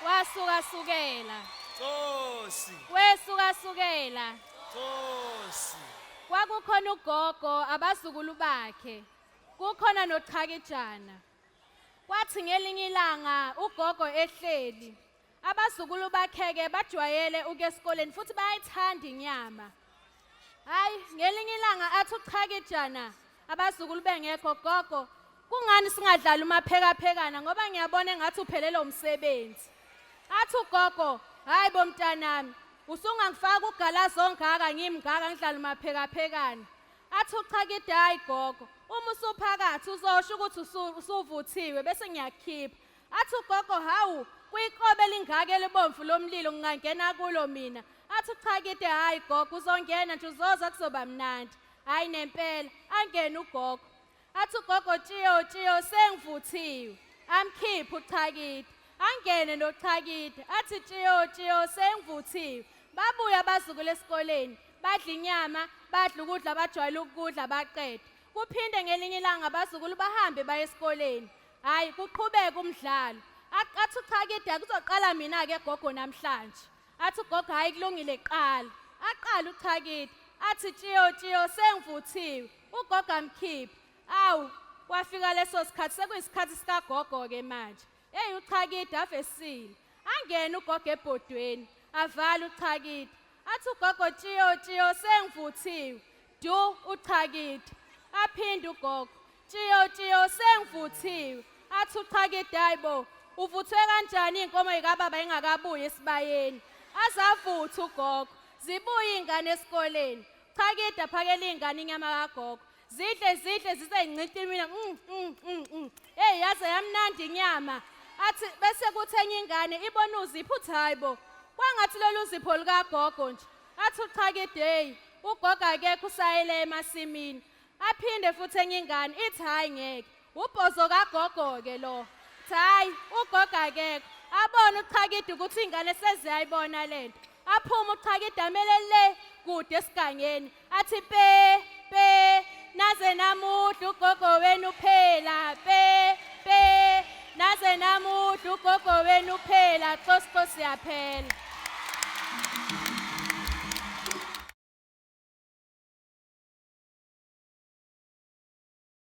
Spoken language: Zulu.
Wasukasukela. Nkosi. Wesukasukela. Nkosi. Kwakukhona ugogo abazukulu bakhe. Kukhona noChakijana. Kwathi ngelinye ilanga ugogo ehleli. Abazukulu bakhe-ke bajwayele ukuya esikoleni futhi bayayithanda inyama. Hayi, ngelinye ilanga athi uChakijana abazukulu bengekho gogo, kungani singadlali umaphekaphekana ngoba ngiyabona engathi uphelelwe umsebenzi. Athi ugogo, hayi bo mntanami, usungangifaka ugalazi ongaka ngimngaka ngidlala umaphekaphekana. Athi uChakide, hayi gogo, uma usuphakathi uzosho ukuthi usuvuthiwe bese ngiyakukhipha. Athi ugogo hawu kuyikobe elingaka elibomvu lomlilo ngingangena kulo mina. Athi uChakide hayi gogo uzongena nje uzoza kuzoba mnandi. Hayi nempela angene ugogo. Athi ugogo tshiyo tshiyo sengivuthiwe. Amkhiphe uChakide. Angene noChakide athi tshiyo tshiyo sengivuthiwe. Babuya abazukulu esikoleni badla inyama badla ukudla abajwayele ukukudla baqede. Kuphinde ngelinye ilanga abazukulu bahambe baye esikoleni. Hayi kuqhubeka umdlalo. Athi uChakide kuzoqala mina-ke gogo namhlanje. Athi ugogo hayi kulungile qala. Aqale uChakide athi tshiyo tshiyo sengivuthiwe. Ugogo amkhiphe. Awu wafika leso sikhathi sekuyisikhathi sikagogo-ke manje. Eyi uChakide avesile. Angene ugogo ebhodweni avale uChakide. Athi ugogo tshiyo tshiyo sengivuthiwe. Du uChakide. Aphinde ugogo tshiyo tshiyo sengivuthiwe. Athi uChakide hayibo uvuthwe kanjani inkomo yikababa ingakabuyi esibayeni. Azavutha ugogo. Zibuye ingane esikoleni. Chakide aphakele ingane inyama kagogo. Zidle zidle zize zincinta imina. Hey yaze yamnandi inyama. Athi bese kuthi enye ingane ibona uzipho uthi hayibo. Kwangathi lolu zipho lukagogo nje. Athi uChakide hey ugogo akekho usayele emasimini. Aphinde futhi enye ingane ithi hayi ngeke. Ubhozo kagogo ke lo. Hayi ugogo akekho. Abone uChakide ukuthi ingane seziyayibona lento. Aphume uChakide amele le kude esigangeni. Athi pe pe naze namudla ugogo wenu phela pe pe naze namudla ugogo wenu phela xosi xosi siyaphela.